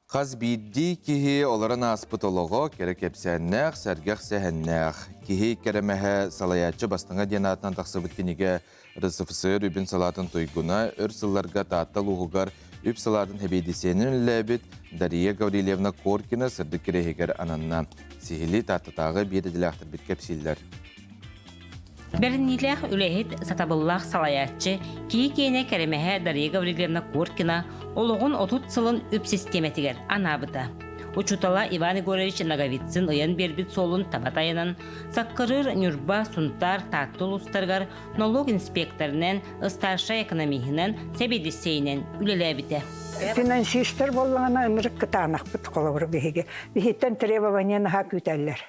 Хас биирдии киһи олорон ааспыт олоҕо кэрэ кэпсээннээх, сэргэх сэһэннээх. Киһи кэрэмэһэ салайааччы бастыҥа диэн аатынан тахсыбыт кинигэ РСФСР үбүн салаатын туйгуна өр сылларга Таатта улууһугар үп салаатын сэбиэдиссэйинэн үлэлээбит Дария Гаврильевна Коркина сырдык кирэһигэр ананна. Сиһилии Тааттатааҕы биир идэлээхтэрбит кэпсииллэр. Бэриниилээх үлэһит, сатабыллаах салайааччы, киһи киэнэ кэрэмэһэ Дария Гаврильевна Коркина олоҕун 30 сылын үп систиэмэтигэр анаабыта. Учуутала Иван Егорович Ноговицын ыйан биэрбит суолун таба тайанан, Саккырыыр, Ньурба, Сунтаар, Таатта улуустарыгар нолуок инспекторынан, ыстаарсай экономиһынан, сэбиэдиссэйинэн үлэлээбитэ. Финансистар буоллаҕына ынырык кытаанахпыт холобур биһиги. Биһиттэн требование наһаа күүтэллэр.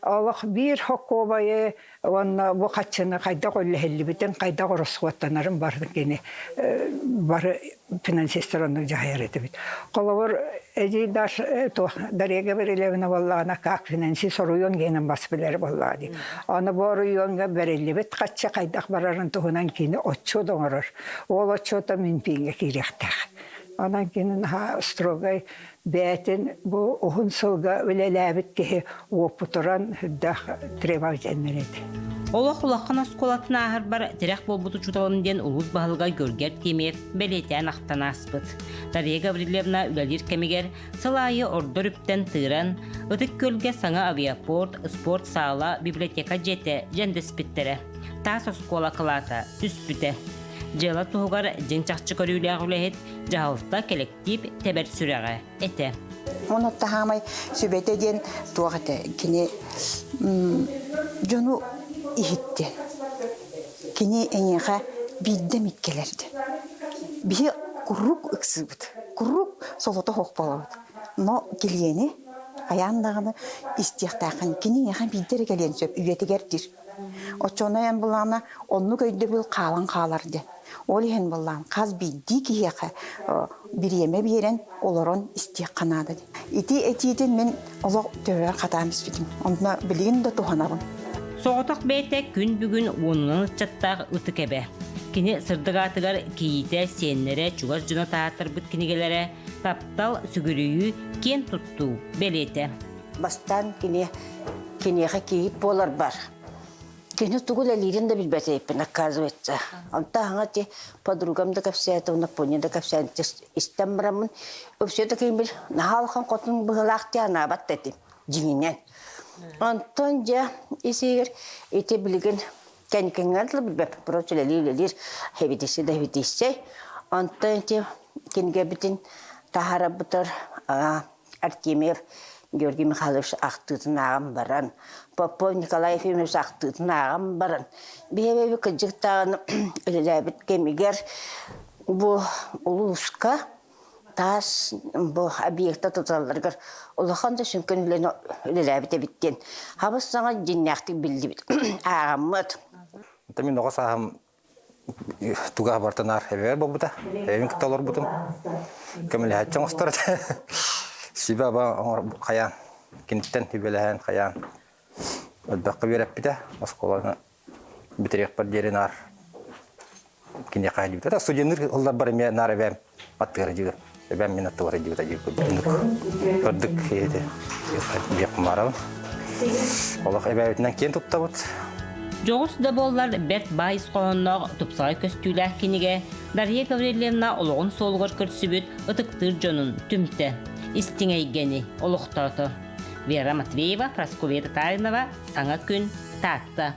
Олох биир хокуобайы уонна бу хаччыны хайдах үллэһиллибитин, хайдах ороскуоттанарын бары кини бары финансистар оннук дьаһайар этибит. Холобур, эдьиий Даш туох Дарья Гаврильевна буоллаҕына как финансист оройуон гиэнэн бас билэр буоллаҕа дии. Аны бу оройуоҥҥа бэриллибит хаччы хайдах барарын туһунан кини отчуот оҥорор. Ол отчуота Минфиҥҥэ киириэхтээх. Онон кини наһаа строгай Бэйэтин бу уһун сылга үлэлээбит киһи уопутуран үрдэх требовательнай этэ. Олох улахан оскуолатын ааһарбар тирэх буолбут учууталым диэн улуус баһылыга Георгий Артемьев бэлиэтээн ахтан ааспыт. Дарья Гаврильевна үлэлиир кэмигэр сыл аайы ордор үптэн тыыран, Ытык Күөлгэ саҥа авиапорт, спорт саала, библиотека дьиэтэ дьэндэспиттэрэ. Таас оскуола кылаата түспүтэ. Дьыала туһугар дьиҥ-чахчы көрүүлээх үлэһит, дьаһалта кэлэктиип тэбэр сүрэҕэ этэ. Оны таһаамай сүбэтэ диэн туох этэ кини дьону иһиттен. Кини эйиэхэ биирдэ эмит кэлэрди. Биһи куруук ыксыыбыт, куруук солото суох буолабыт. Но килиэни хайаан даҕаны истиэхтээххин кини эйиэхэ биирдэ эрэ кэлиэн сөп үйэтигэр диир. Оччоҕуна эн былаана оннук өйдөбүл хаалан хаалар диэн. Ол иһин былаан хас биирдии киһиэхэ бириэмэ биэрэн олорон истиэххэ наада диэн. Ити этиитин мин олох төбөбөр хатаан испитим. Онно билигин да туһанабын. Соҕотох бэйэтэ күн бүгүн уонунан ыччаттаах ытык эбэ. Кини сырдык аатыгар кийиитэ, сиэннэрэ, чугас дьоно таһааттарбыт кинигэлэрэ, таптал, сүгүрүйүү, киэн туттуу бэлиэтэ. Бастаан кини киниэхэ кийиит буоларбар кини тугу үлэлиирин да билбэт эбиппин, оказывается. Онто аһаҥа ти подругам да кэпсээтэ, уонна поня да кэпсээн истэн бараммын, все-таки бил наһаа улахан хотун быһыылаах дии анаабат да этим, дьиҥинэн. Онтон дьэ исигэр ити билигин кэнникиҥҥэ дылы билбэппин, просто үлэлиир-үлэлиир эбитисси да эбитиссэй. Онтон ити кинигэбитин таһаарарбытар Артемьев Георгий Михайлович ахтыытын ааҕан баран, Попов Николай Ефимович ахтыытын ааҕан баран, биһиэбэби кырдьыктааҕын үлэлээбит кэмигэр бу улууска таас бу объекта туталларыгар улахан да сүҥкэн үлэни үлэлээбит эбит диэн хабыс саҥа дьиҥнээхтик биллибит ааҕаммыт. Мин оҕо сааһым туга бартанаар эбэбэр буолбута. Эбэбин кытта олорбутум. Көмөлөһөөччү оҥостор этэ. Сүбэ-аба хайаан киниттэн үбэлэһэн хайаан элбэххэ үөрэппитэ. Оскуоланы бүтэриэхпэр диэри наар киниэхэ сылдьыбыта. Студенныыр ылларбар эмиэ наар эбээм аттыгар дьиир. Эбээм мин аттыбар дьиир дьиир курдук. Көрдүк эти диэхпин баарабын. Олох эбээбитинэн киэн туттабыт. Дьоҕус да буоллар бэрт баай ис хоһоонноох тупсаҕай көстүүлээх кинигэ Дарья Гаврильевна олоҕун суолугар көрсүбүт ытыктыыр дьонун түмтэ, истиҥ эйгэни олохтоото. Вера Матвеева, Прасковья Татаринова, Саҥа күн, Таатта.